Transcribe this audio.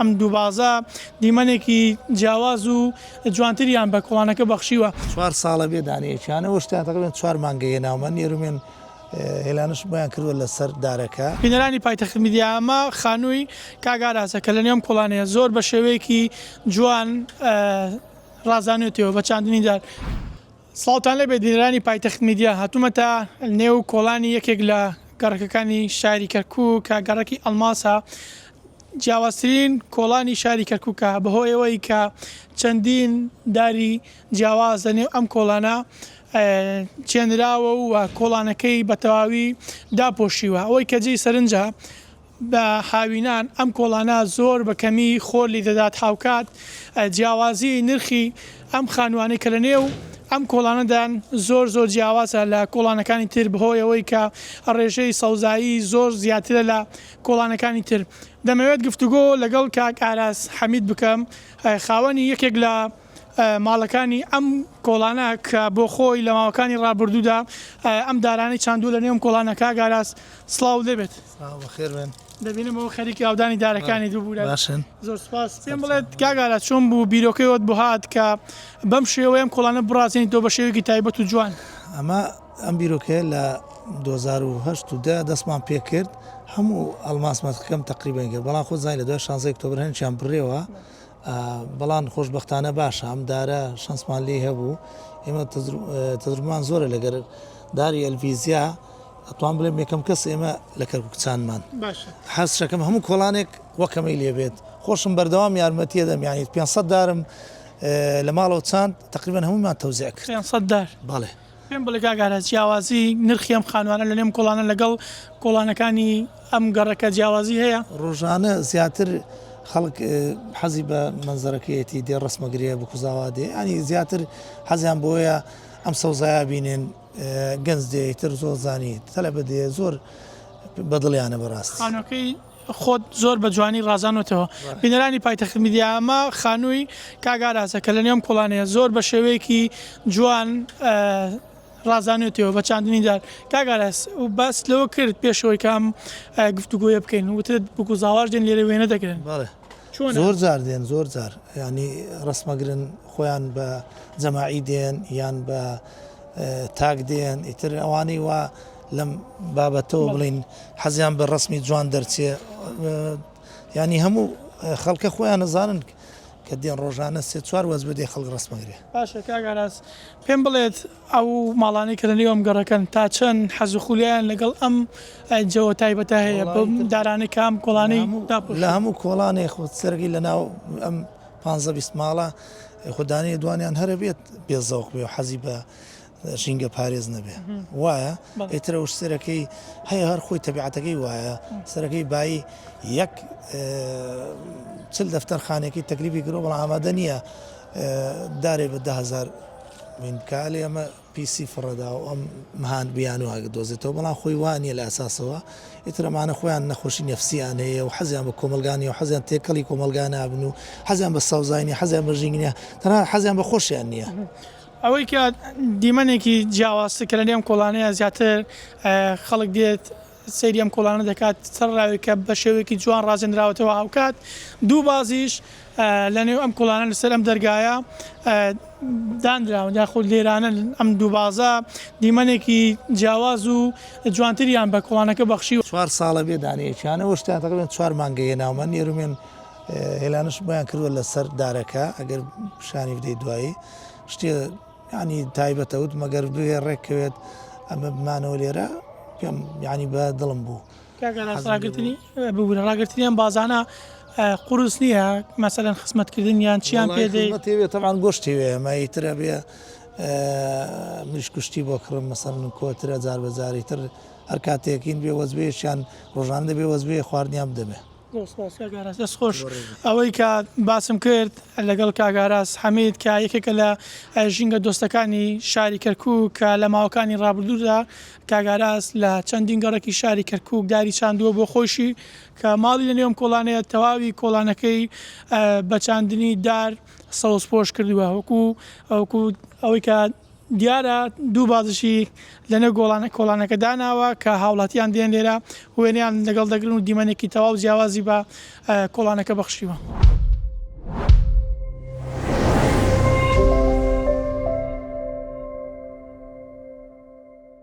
ئەم دووبازە دیمەنێکی جیاواز و جوانتریان بە کۆڵانەکە بەخشیوە. چوار ساڵە بێ دانەیەکیانە وەشتیان تەقریبەن چوار مانگە هێناومە نێرومێن هێلانەش بۆیان کردوە لەسەر دارەکە. بینەرانی پایتەخت میدیا ئەمە خانووی کاک ئاراسە کە لەنێو ئەم کۆڵانەیە زۆر بە شێوەیەکی جوان ڕازانوێتەوە بە چاندنی دار. سڵاوتان لێبێت بینەرانی پایتەخت میدیا هاتوومەتە نێو کۆڵانی یەکێک لە گەڕەکەکانی شاری کەرکوک کە گەڕەکی ئەڵماسە جیاوازترین کۆڵانی شاری کەرکوکە بەهۆیەوەی کە چەندین داری جیاواز لە نێو ئەم کۆڵانە چێنراوە و کۆڵانەکەی بە تەواوی داپۆشیوە ئەوەی کە جێی سەرنجە بە هاوینان ئەم کۆڵانە زۆر بە کەمی خۆر لی دەدات هاوکات جیاوازی نرخی ئەم خانوانەی کە لە نێو ئەم کۆڵانەدان زۆر زۆر جیاوازە لە کۆڵانەکانی تر بەهۆی ئەوەی کە ڕێژەی سەوزایی زۆر زیاترە لە کۆڵانەکانی تر دەمەوێت گفتوگۆ لەگەڵ کاک ئاراس حەمید بکەم خاوەنی یەکێک لە ماڵەکانی ئەم کۆڵانە کە بۆ خۆی لە ماوەکانی ڕابردوودا ئەم دارانەی چاندووە لە نێو کۆڵانە کاک ئاراس سڵاو لێبێت. سڵاو بەخێر بێن. دەبینم ئەوە خەریکی ئاودانی دارەکانی ببورە. باشن. زۆر سوپاس. پێم بڵێت کاک ئاراس چۆن بوو بیرۆکەی ئەوەت بۆ هات کە بەم شێوەیە ئەم کۆڵانە بڕازێنیتەوە بە شێوەیەکی تایبەت و جوان؟ ئەمە ئەم بیرۆکەیە لە 2008 و دە دەستمان پێکرد هەموو ئەڵماس مەتقەکەم تەقریبەن کرد بەڵام خۆت زانی لە دوای شانزەی ئۆکتۆبەر هەندێکیان بڕیەوە بەڵام خۆشبەختانە باشە ئەم دارە شەنسمان لێی هەبوو ئێمە تەجروبەمان زۆرە لەگەر داری ئەلڤیزیا ئەتوان بڵێم یەکەم کەس ئێمە لە کەرکوک چاندمان حەز شەکەم هەموو کۆڵانێک وەکەمەی لێبێت خۆشم بەردەوام یارمەتیە دەم یانی 500 دارم لە ماڵەوە چاند تقریبا هەموومان تەوزیع کرد 500 دار بەڵێ پێم بڵێ کاک ئاراس جیاوازی نرخی ئەم خانوانە لە نێو کۆڵانە لەگەڵ کۆڵانەکانی ئەم گەڕەکە جیاوازی هەیە؟ ڕۆژانە زیاتر خەڵک حەزی بە مەنزەرەکەیەتی دێ ڕەسمەگرێ بکوزاوا دێ ینی زیاتر حەزیان بۆیە ئەم سەوزایە بینن گەنج دێ تر زۆر زانی تەلەبە دێ زۆر بەدڵیانە بەڕاست. خانوەکەی خۆت زۆر بە جوانی ڕازانۆتەوە بینەرانی پایتەخت میدیا ئەمە خانووی کاک ئاراسە کە لە نێو ئەم کۆڵانەیە زۆر بە شێوەیەکی جوان ڕازانوێتەوە بە چاندنی دار کاک ئاراس باست لەوە کرد پێشەوەی کە ئەم گفتوگۆیە بکەین وتت بوک و زاواش دێن لێرە وێنە دەگرن بەڵێ زۆر جار دێن زۆر جار ینی ڕسمەگرن خۆیان بە جەماعی دێن یان بە تاک دێن ئیتر ئەوانەی وا لەم بابەتەوە بڵین حەزیان بە ڕسمی جوان دەرچێ ینی هەموو خەڵکە خۆیان نەزانن کە دێن ڕۆژانە سێ چوار وەجبە دێ خەڵک ڕسمەگرێ. باشە کاک ئاراس پێم بڵێت ئەو ماڵانەی کە لە نێو ئەم گەڕەکەن تا چەند حەز و خولیایان لەگەڵ ئەم جەوە تایبەتە هەیە بەم دارانەی کە ئەم کۆڵانەی داپۆشیوە؟ لە هەموو کۆڵانێ خۆ سەرەکی لە ناو ئەم پانزە 20 ماڵە خۆ دانەیە دوانیان هەرە بێت بێ زەوق بێ و حەزی بە ژینگە پارێز نەبێ وایە ئیتر ئەو سەرەکەی هەیە هەر خۆی تەبیعەتەکەی وایە سەرەکەی بایی یەک چل دەفتەر خانێکی تەکلیفی کرۆ بەڵام ئامادە نییە دارێ بە دههزار من بکە لێ ئەمە پیسی فڕەدا و ئەم مهان بیان و هاگە دۆزێتەوە بەڵام خۆی وانە لە ئەساسەوە ئیترەمانە خۆیان نەخۆشی نەفسیان هەیە و حەزیان بە کۆمەلگانی و حەزیان تێکەڵی کۆمەلگا نابن و حەزیان بە سەوزایی حەزیان بە ژینگە تەنها حەزیان بە خۆشیان نییە. ئەوەی کە دیمەنێکی جیاوازتر کە لەنێو ئەم کۆڵانەیە زیاتر خەڵک دێت سەیری ئەم کۆڵانە دەکات سەرڕاوی کە بە شێوەیەکی جوان ڕازێنراوەتەوە هاوکات دوو بازیش لەنێو ئەم کۆڵانە لەسەر ئەم دەرگایە دانراون یاخود لێرانە ئەم دوو بازە دیمەنێکی جیاواز و جوانتریان بە کۆڵانەکە بەخشیوە. چوار ساڵە بێ دانەیەکیانە وەشتیان تەقریبەن چوار مانگە هێناومە نێرومێن هێلانەش بۆیان کردووە لەسەر دارەکە ئەگەر پیشانی بدەیت دوایی شتێ ینی تایبەتە وت مەگەر بێ ڕێککەوێت ئەمە بمانەوە لێرە پێم ینی بە دڵم بوو. ڕاگرتنی ببورە ڕاگرتنی ئەم بازانە قورس نییە مەسەلەن خزمەتکردنیان چیان پێ دەی؟ خزمەتی تەبعەن گۆشتی وێ ئەمە ئیترە بێ مریشک کوشتی بۆ کڕم مەسەلەن کۆترە جار بە جاری تر هەر کاتێکین بێ وەجبەیەکیان ڕۆژانە دەبێ وەجبەیە خواردنیان بدەمێ. زۆر سوپاس کاک ئاراس دەست خۆش ئەوەی کە باسم کرد لەگەڵ کاک ئاراس حەمید کە یەکێکە لە ژینگە دۆستەکانی شاری کەرکوک کە لە ماوەکانی ڕابردوودا کاک ئاراس لە چەندین گەڕەکی شاری کەرکوک داری چاندووە بۆ خۆیشی کە ماڵی لە نێوم کۆڵانەیە تەواوی کۆڵانەکەی بە چاندنی دار سەوزپۆش کردووە وەکو وەکو ئەوەی کە. دیارە دوو بازشی لەنێو گۆڵانە کۆڵانەکە داناوە کە هاوڵاتیان دێن لێرە وێنەیان لەگەڵ دەگرن و دیمەنێکی تەواو جیاوازی بە کۆڵانەکە بەخشیوە.